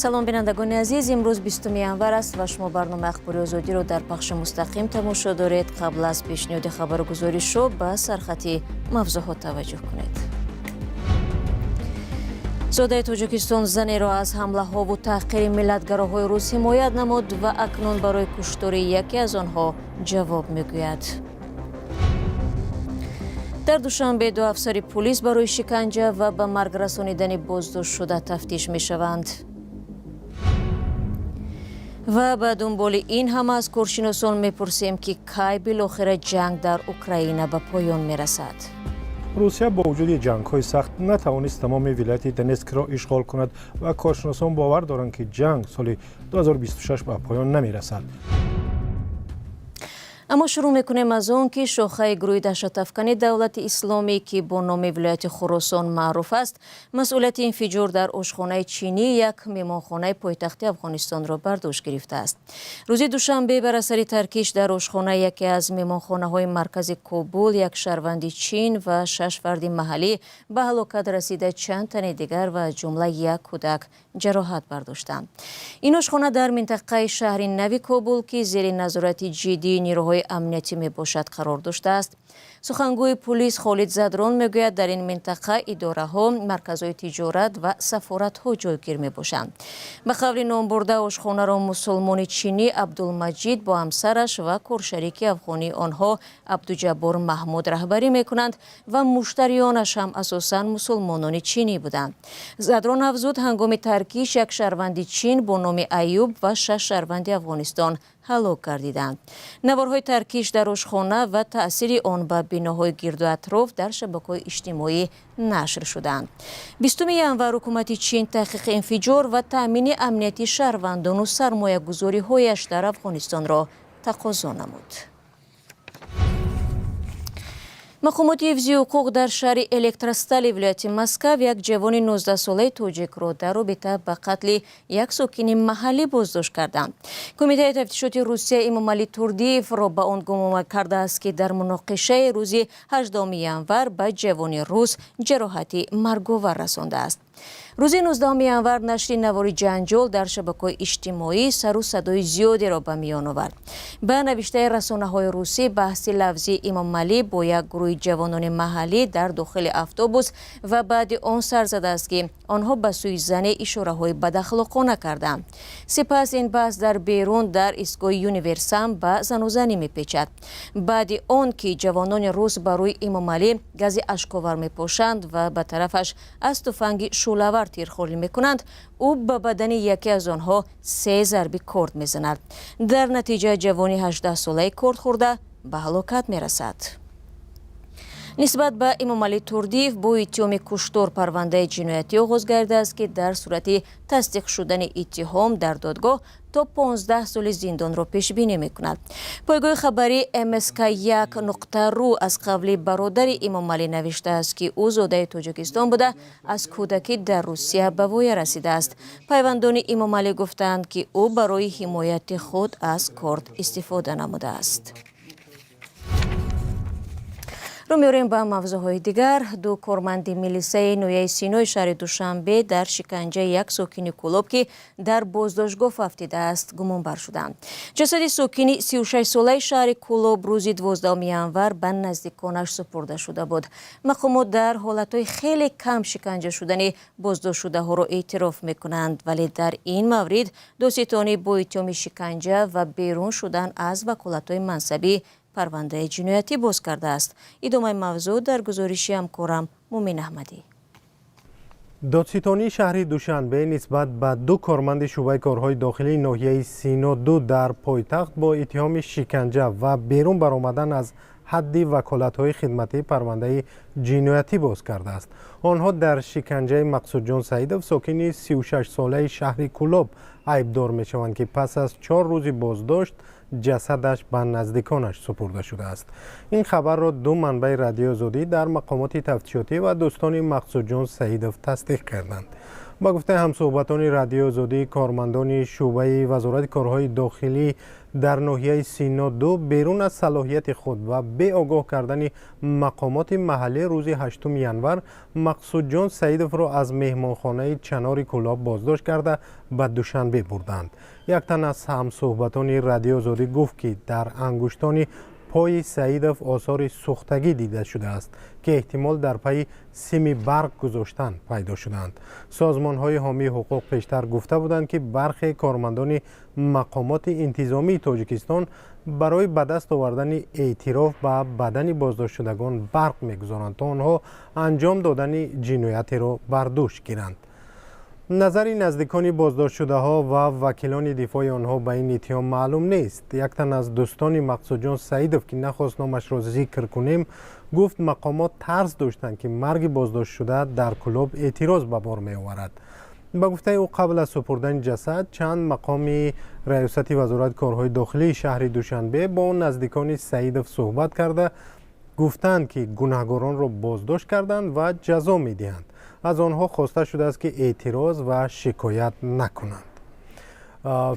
Салом, бинандагони азиз. Имрӯз 20 январ аст ва шумо барномаи Ахбори Озодиро дар пахши мустақим тамошо доред. Қабл аз пешниҳоди хабару гузоришҳо ба сархати мавзӯъҳо таваҷҷӯҳ кунед. Зодаи Тоҷикистон занеро аз ҳамлаҳову таҳқири миллатгароҳои рус ҳимоят намуд ва акнун барои куштори яке аз онҳо ҷавоб мегӯяд. Дар Душанбе ду афсари пулис барои шиканҷа ва ба марг расонидани боздоштшуда тафтиш мешаванд. Ва ба дунболи ин ҳама аз коршиносон мепурсем, ки кай билохира ҷанг дар Украина ба поён мерасад. Русия бо вуҷуди ҷангҳои сахт натавонист тамоми вилояти Донетскро ишғол кунад ва коршиносон бовар доранд, ки ҷанг соли 2026 ба поён намерасад. Аммо шурӯъ мекунем аз он, ки шохаи гурӯҳи даҳшатафкани Давлати Исломӣ, ки бо номи Вилояти Хуросон маъруф аст, масъулияти инфиҷор дар ошхонаи чинии як меҳмонхонаи пойтахти Афғонистонро бар дӯш гирифтааст. Рӯзи душанбе бар асари таркиш дар ошхонаи яке аз меҳмонхонаҳои маркази Кобул як шаҳрванди Чин ва шаш фарди маҳаллӣ ба ҳалокат расида, чанд тани дигар ва аз ҷумла як кӯдак ҷароҳат бардоштанд. Ин ошхона дар минтақаи шаҳри нави Кобул, ки зери назорати ҷиддии нерӯҳои амниятӣ мебошад, қарор доштааст. Сухангӯи пулис Холид Задрон мегӯяд, дар ин минтақа идораҳо, марказҳои тиҷорат ва сафоратҳо ҷойгир мебошанд. Ба қавли номбурда, ошхонаро мусулмони чинӣ Абдулмаҷид бо ҳамсараш ва коршарики афғонии онҳо Абдуҷаббор Маҳмуд раҳбарӣ мекунанд ва муштариёнаш ҳам асосан мусулмонони чинӣ буданд. Задрон афзуд, ҳангоми таркиш як шаҳрванди Чин бо номи Аюб ва шаш шаҳрванди Афғонистон ҳалок гардиданд. Наворҳои таркиш дар ошхона ва таъсири он ба биноҳои гирду атроф дар шабакаҳои иҷтимоӣ нашр шуданд. 20 январ ҳукумати Чин таҳқиқи инфиҷор ва таъмини амнияти шаҳрвандону сармоягузориҳояш дар Афғонистонро тақозо намуд. Мақомоти ҳифзи ҳуқуқ дар шаҳри Электростали вилояти Москав як ҷавони 19-солаи тоҷикро дар робита ба қатли як сокини маҳаллӣ боздошт карданд. Кумитаи тафтишоти Русия Имомалӣ Турдиевро ба он гумон кардааст, ки дар муноқишаи рӯзи 18 январ ба ҷавони рус ҷароҳати марговар расондааст. Рӯзи 19 январ нашри навори ҷанҷол дар шабакаҳои иҷтимоӣ сару садои зиёдеро ба миён овард. Ба навиштаи расонаҳои русӣ, баҳси лафзии Имомалӣ бо як гурӯҳи ҷавонони маҳаллӣ дар дохили автобус ва баъди он сар задааст, ки онҳо ба сӯи зане ишораҳои бадахлоқона карданд. Сипас ин баҳс дар берун дар истгоҳи Универсам ба занузанӣ мепечад. Баъди он ки ҷавонони рус ба рӯи Имомалӣ гази ашковар мепошанд ва ба тарафаш аз туфанги шӯълавар тирхолӣ мекунанд, ӯ ба бадани яке аз онҳо се зарби корд мезанад. Дар натиҷа ҷавони 18-солаи корд хӯрда ба ҳалокат мерасад. Нисбат ба Имомалӣ Турдиев бо иттиҳоми куштор парвандаи ҷиноятӣ оғоз гардааст, ки дар сурати тасдиқ шудани иттиҳом дар додгоҳ то 15 соли зиндонро пешбинӣ мекунад. Пойгоҳи хабарии МСК 1.ру аз қавли бародари Имомалӣ навиштааст, ки ӯ зодаи Тоҷикистон буда, аз кӯдакӣ дар Русия ба воя расидааст. Пайвандони Имомалӣ гуфтаанд, ки ӯ барои ҳимояти худ аз корд истифода намудааст. Рӯ меорем ба мавзӯъҳои дигар. Ду корманди милисаи ноҳияи Синои шаҳри Душанбе дар шиканҷаи як сокини Кӯлоб, ки дар боздоштгоҳ фавтидааст, гумонбар шуданд. Ҷасади сокини 36-солаи шаҳри Кӯлоб рӯзи 12 январ ба наздиконаш супурда шуда буд. Мақомот дар ҳолатҳои хеле кам шиканҷа шудани боздоштшудаҳоро эътироф мекунанд, вале дар ин маврид додситонӣ бо иттиҳоми шиканҷа ва берун шудан аз ваколатҳои мансабӣ парвандаи ҷиноятӣ боз кардааст. Идомаи мавзӯъ дар гузориши ҳамкорам Мумин Аҳмадӣ. Додситонии шаҳри Душанбе нисбат ба ду корманди шӯъбаи корҳои дохилии ноҳияи Сино 2 дар пойтахт бо иттиҳоми шиканҷа ва берун баромадан аз ҳадди ваколатҳои хидматӣ парвандаи ҷиноятӣ боз кардааст. Онҳо дар шиканҷаи Мақсудҷон Саидов, сокини 36-солаи шаҳри Кӯлоб, айбдор мешаванд, ки пас аз 4 рӯзи боздошт ҷасадаш ба наздиконаш супурда шудааст. Ин хабарро ду манбаи Радиои Озодӣ дар мақомоти тафтишотӣ ва дӯстони Мақсудҷон Саидов тасдиқ карданд. Ба гуфтаи ҳамсӯҳбатони Радиои Озодӣ, кормандони шӯъбаи Вазорати корҳои дохилӣ дар ноҳияи Сино 2 берун аз салоҳияти худ ва беогоҳ кардани мақомоти маҳаллӣ рӯзи 8 январ Мақсудҷон Саидовро аз меҳмонхонаи Чанори Кӯлоб боздошт карда ба Душанбе бурданд. Як тан аз ҳамсӯҳбатони Радиои Озодӣ гуфт, ки дар ангуштони пои Саидов осори сӯхтагӣ дида шудааст, ки эҳтимол дар пайи сими барқ гузоштан пайдо шудаанд. Созмонҳои ҳомии ҳуқуқ пештар гуфта буданд, ки бархе кормандони мақомоти интизомии Тоҷикистон барои ба даст овардани эътироф ба бадани боздоштшудагон барқ мегузоранд, то онҳо анҷом додани ҷиноятеро бар дӯш гиранд. Назари наздикони боздоштшудаҳо ва вакилони дифои онҳо ба ин иттиҳом маълум нест. Як тан аз дӯстони Мақсудҷон Саидов, ки нахост номашро зикр кунем, гуфт мақомот тарс доштанд, ки марги боздоштшуда дар Кӯлоб эътироз ба бор меоварад. Ба гуфтаи ӯ, қабл аз супурдани ҷасад чанд мақоми раёсати Вазорати корҳои дохилии шаҳри Душанбе бо наздикони Саидов суҳбат карда гуфтанд, ки гунаҳгоронро боздошт карданд ва ҷазо медиҳанд. Аз онҳо хоста шудааст, ки эътироз ва шикоят накунанд.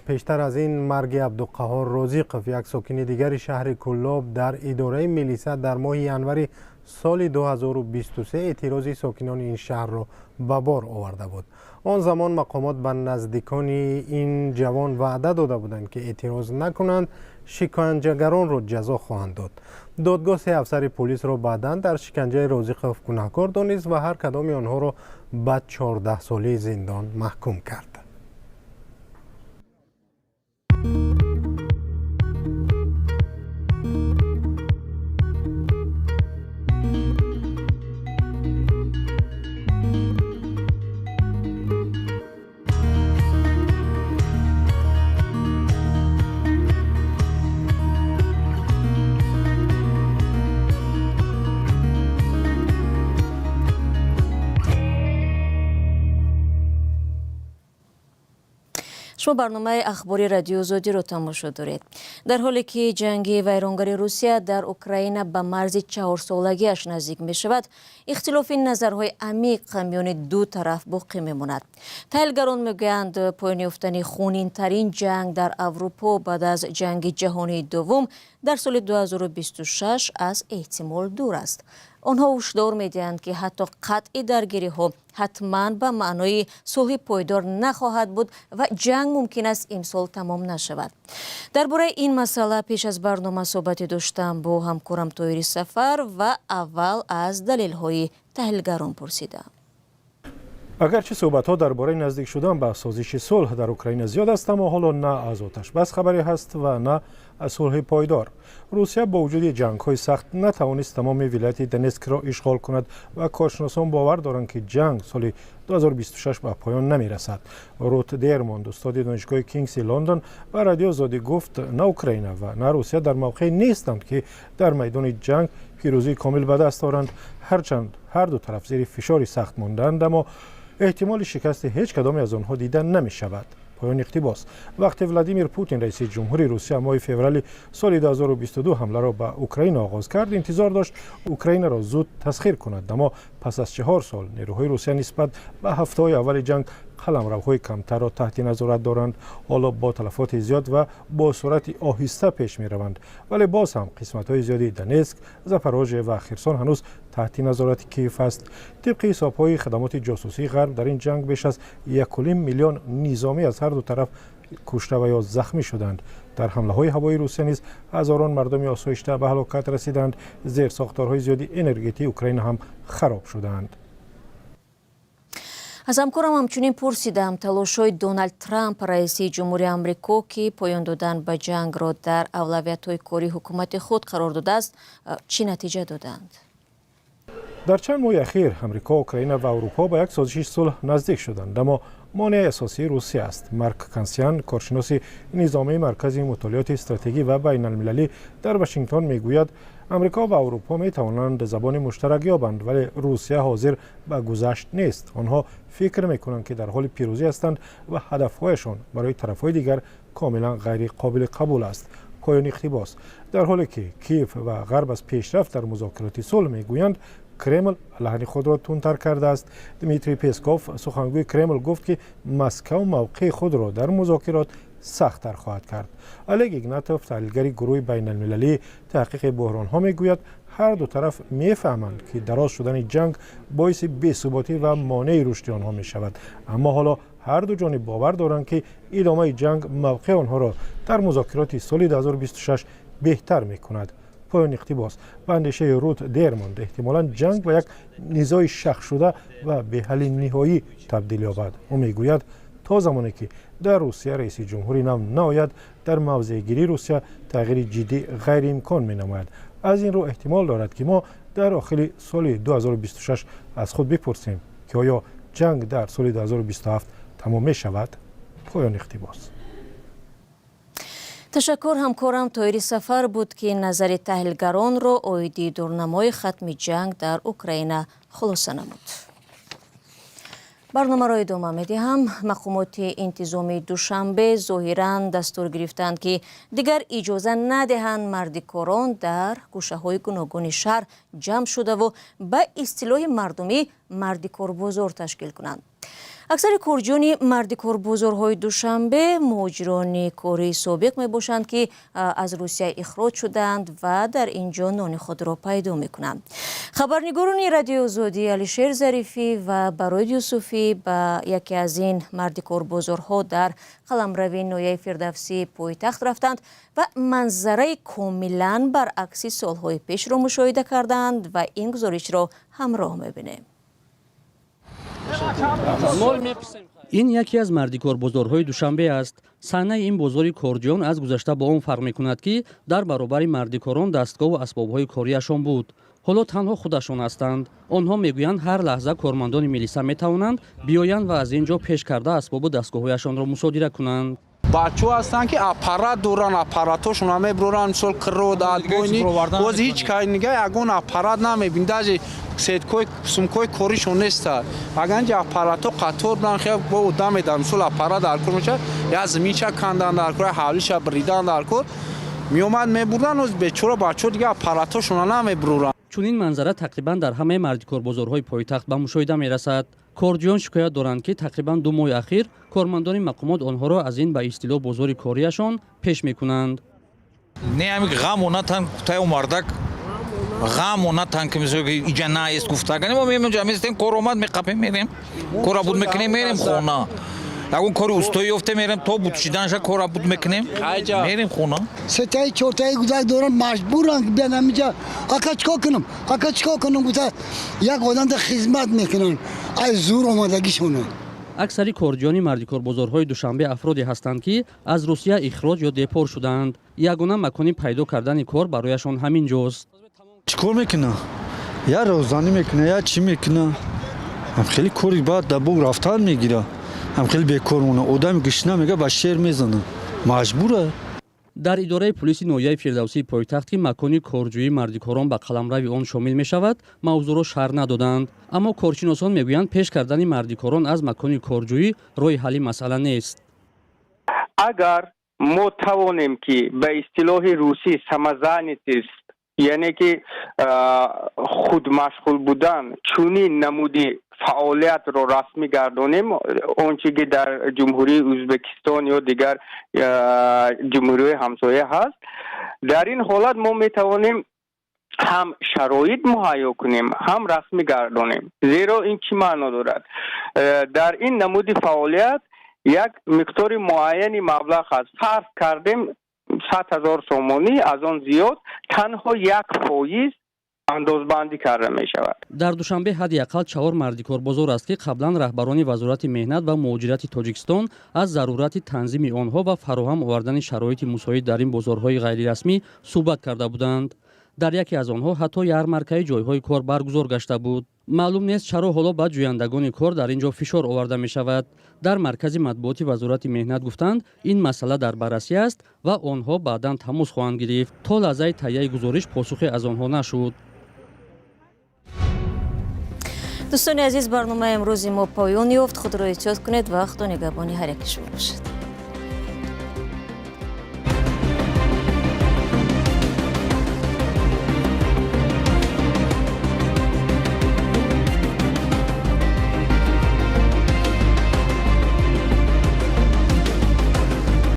Пештар аз ин марги Абдуқаҳор Розиқов, як сокини дигари шаҳри Кӯлоб, дар идораи милиса дар моҳи январи соли 2023 эътирози сокинони ин шаҳрро ба бор оварда буд. Он замон мақомот ба наздикони ин ҷавон ваъда дода буданд, ки эътироз накунанд, шиканҷагаронро ҷазо хоҳанд дод. Додгоҳ се афсари полисро баъдан дар шиканҷаи Розиқов гунаҳкор донист ва ҳар кадоми онҳоро ба 14 солаи зиндон маҳкум кард. Шумо барномаи ахбори Радиои Озодиро тамошо доред. Дар ҳоле ки ҷанги вайронгари Русия дар Украина ба марзи чаҳорсолагиаш наздик мешавад, ихтилофи назарҳои амиқ миёни ду тараф боқӣ мемонад. Таҳлилгарон мегӯянд, поён ёфтани хунинтарин ҷанг дар Аврупо баъд аз Ҷанги ҷаҳонии дуввум дар соли 2026 аз эҳтимол дур аст. Онҳо ҳушдор медиҳанд, ки ҳатто қатъи даргириҳо ҳатман ба маънои сулҳи пойдор нахоҳад буд ва ҷанг мумкин аст имсол тамом нашавад. Дар бораи ин масъала пеш аз барнома суҳбате доштам бо ҳамкорам Тоҳири Сафар ва аввал аз далелҳои таҳлилгарон пурсидам. Агарчи суҳбатҳо дар бораи наздик шудан ба созиши сулҳ дар Украина зиёд аст, аммо ҳоло на аз оташбас хабаре ҳаст ва на аз сулҳи пойдор. Русия бо вуҷуди ҷангҳои сахт натавонист тамоми вилояти Донецкро ишғол кунад ва коршиносон бовар доранд, ки ҷанг соли 2026 ба поён намерасад. Рут Дермонд, устоди Донишгоҳи Кингси Лондон, ба Радиои Озодӣ гуфт, на Украина ва на Русия дар мавқеъ нестанд, ки дар майдони ҷанг пирӯзии комил ба даст оранд. Ҳарчанд ҳар ду тараф зери фишори сахт мондаанд, аммо эҳтимоли шикасти ҳеҷ кадоме аз онҳо дида намешавад. Поёни иқтибос. Вақте Владимир Путин, раиси ҷумҳури Русия, моҳи феврали соли 2022 ҳамларо ба Украина оғоз кард, интизор дошт Украинаро зуд тасхир кунад, аммо пас аз 4 сол нерӯҳои Русия нисбат ба ҳафтаҳои аввали ҷанг қаламравҳои камтарро таҳти назорат доранд. Ҳоло бо талафоти зиёд ва бо суръати оҳиста пеш мераванд, вале боз ҳам қисматҳои зиёди Донецк, Запорожье ва Херсон ҳанӯз таҳти назорати Киев аст. Тибқи ҳисобҳои хадамоти ҷосусии Ғарб, дар ин ҷанг беш аз 1,5 миллион низомӣ аз ҳар ду тараф кушта ва ё захмӣ шуданд. Дар ҳамлаҳои ҳавоии Русия низ ҳазорон мардуми осоишта ба ҳалокат расиданд. Зерсохторҳои зиёди энергетии Украина ҳам хароб шуданд. Аз ҳамкорам ҳамчунин пурсидам, талошҳои Доналд Трамп, раиси ҷумҳури Амрико, ки поён додан ба ҷангро дар авлавиятҳои кори ҳукумати худ қарор додааст, чӣ натиҷа доданд. Дар чанд моҳи ахир Амрико, Украина ва Аврупо ба як созиши сулҳ наздик шуданд, аммо монеаи асосии Русия аст. Марк Кансиан, коршиноси низомии Маркази мутолиоти стратегӣ ва байналмилалӣ дар Вашингтон, мегӯяд, Амрико ва Аврупо метавонанд забони муштарак ёбанд, вале Русия ҳозир ба гузашт нест. Онҳо фикр мекунанд, ки дар ҳоли пирӯзӣ ҳастанд ва ҳадафҳояшон барои тарафҳои дигар комилан ғайриқобили қабул аст. Поёни иқтибос. Дар ҳоле ки Киев ва Ғарб аз пешрафт дар музокироти сулҳ мегӯянд. Кремл лаҳни худро тундтар кардааст. Дмитрий Песков, сухангӯи Кремл, гуфт, ки Москав мавқеи худро дар музокирот сахттар хоҳад кард. Олег Игнатов, таҳлилгари гурӯҳи байналмилалии таҳқиқи буҳронҳо, мегӯяд, ҳар ду тараф мефаҳманд, ки дароз шудани ҷанг боиси бесуботӣ ва монеи рушди онҳо мешавад, аммо ҳоло ҳар ду ҷониб бовар доранд, ки идомаи ҷанг мавқеи онҳоро дар музокироти соли 2026 беҳтар мекунад. Поёни иқтибос. Ба андешаи Рут Дермонд, эҳтимолан ҷанг ба як низои шахшуда ва беҳалли ниҳоӣ табдил ёбад. Ӯ мегӯяд, то замоне ки дар Русия раиси ҷумҳури нав наояд, дар мавзеъгирии Русия тағйири ҷиддӣ ғайриимкон менамояд. Аз ин рӯ эҳтимол дорад, ки мо дар охири соли 2026 аз худ бипурсем, ки оё ҷанг дар соли 2027 тамом мешавад. Поёни иқтибос. Ташаккур. Ҳамкорам Тоҳири Сафар буд, ки назари таҳлилгаронро оиди дурнамои хатми ҷанг дар Украина хулоса намуд. Барномаро идома медиҳам. Мақомоти интизомии Душанбе зоҳиран дастур гирифтанд, ки дигар иҷоза надиҳанд мардикорон дар гӯшаҳои гуногуни шаҳр ҷамъ шудаву ба истилоҳи мардумӣ мардикорбозор ташкил кунанд. Аксари корҷӯёни мардикорбозорҳои Душанбе муҳоҷирони кории собиқ мебошанд, ки аз Русия ихроҷ шудаанд ва дар ин ҷо нони худро пайдо мекунанд. Хабарнигорони Радиои Озодӣ Алишер Зарифӣ ва Бароид Юсуфӣ ба яке аз ин мардикорбозорҳо дар қаламрави ноҳияи Фирдавсии пойтахт рафтанд ва манзараи комилан баръакси солҳои пешро мушоҳида карданд ва ин гузоришро ҳамроҳ мебинем. Ин яке аз мардикорбозорҳои Душанбе аст. Саҳнаи ин бозори корҷиён аз гузашта бо он фарқ мекунад, ки дар баробари мардикорон дастгоҳу асбобҳои кориашон буд. Ҳоло танҳо худашон ҳастанд. Онҳо мегӯянд, ҳар лаҳза кормандони милиса метавонанд биёянд ва аз ин ҷо пеш карда асбобу дастгоҳҳояшонро мусодира кунанд. Бачаҳо ҳастанд, ки аппарат доранд, аппаратҳошонро мебуранд, мисол крот, отбойный. Боз ҳеҷ кай нига ягон аппарат намебин, даже сеткои сумкои коришон неста. Агар инҷа аппаратҳо қатор буданд, хел бо одам медад, мисол аппарат дар кор мешавад, я заминча кандан дар кор, ҳавлиша бридан дар кор, меомад, мебурданд. Оз бечора бачаҳо дига аппаратҳошонро намебуранд. Чунин манзара тақрибан дар ҳамаи мардикорбозорҳои пойтахт ба мушоҳида мерасад. Корҷиён шикоят доранд, ки тақрибан 2 моҳи ахир кормандони мақомот онҳоро аз ин ба истилоҳ бозори кориашон пеш мекунанд. Не, ами ғаму натан таю мардак, ғаму натан, ки мисол иҷа наест гуфтагани мо меем, ҷа местем, кор омад, меқапем, мерем, кора буд мекунем, мерем хона. Ягон кори устоӣ ёфте, мерем, то буд шиданша кора буд мекунем, мерем хона. Сетаи чортаи гузак дорам, маҷбурам ки биям ҳаминҷа. Ака, чикор кунам, ака, чикор кунам, гуфта як одамда хизмат мекунанд, ай зур омадагишона. Аксари корҷиёни мардикорбозорҳои Душанбе афроде ҳастанд, ки аз Русия ихроҷ ё депорт шудаанд. Ягона макони пайдо кардани кор барояшон ҳамин ҷост. Чӣ кор мекуна? Я розанӣ мекуна, я чӣ мекуна? Ҳам хеле кори баъд дар бог рафтан мегира, ҳам хеле бекор мона. Одами гушна мега, ба шер мезана, маҷбура. Дар идораи пулиси ноҳияи Фирдавсии пойтахт, ки макони корҷӯии мардикорон ба қаламрави он шомил мешавад, мавзӯъро шарҳ надоданд. Аммо коршиносон мегӯянд, пеш кардани мардикорон аз макони корҷӯӣ роҳи ҳалли масъала нест. Агар мо тавонем, ки ба истилоҳи русӣ самозанятость, яъне ки худмашғул будан, чунин намуди фаъолиятро расмӣ гардонем, он чи ки дар Ҷумҳурии Ӯзбекистон ё дигар ҷумҳуриҳои ҳамсоя ҳаст, дар ин ҳолат мо метавонем ҳам шароит муҳайё кунем, ҳам расмӣ гардонем. Зеро ин чӣ маъно дорад? Дар ин намуди фаъолият як миқдори муайяни маблағ ҳаст, фарз кардем 100 000 сомонӣ, аз он зиёд танҳо 1% андозбандӣ карда мешавад. Дар Душанбе ҳадди ақал чаҳор мардикорбозор аст, ки қаблан раҳбарони Вазорати меҳнат ва муҳоҷирати Тоҷикистон аз зарурати танзими онҳо ва фароҳам овардани шароити мусоид дар ин бозорҳои ғайрирасмӣ суҳбат карда буданд. Дар яке аз онҳо ҳатто ярмаркаи ҷойҳои кор баргузор гашта буд. Маълум нест, чаро ҳоло ба ҷӯяндагони кор дар ин ҷо фишор оварда мешавад. Дар маркази матбуоти Вазорати меҳнат гуфтанд, ин масъала дар баррасӣ аст ва онҳо баъдан тамос хоҳанд гирифт. То лаҳзаи таҳияи гузориш посухе аз онҳо нашуд. Дӯстони азиз, барномаи имрӯзи мо поён ёфт. Худро эҳтиёт кунед ва Худо нигаҳбони ҳар яки шумо бошад.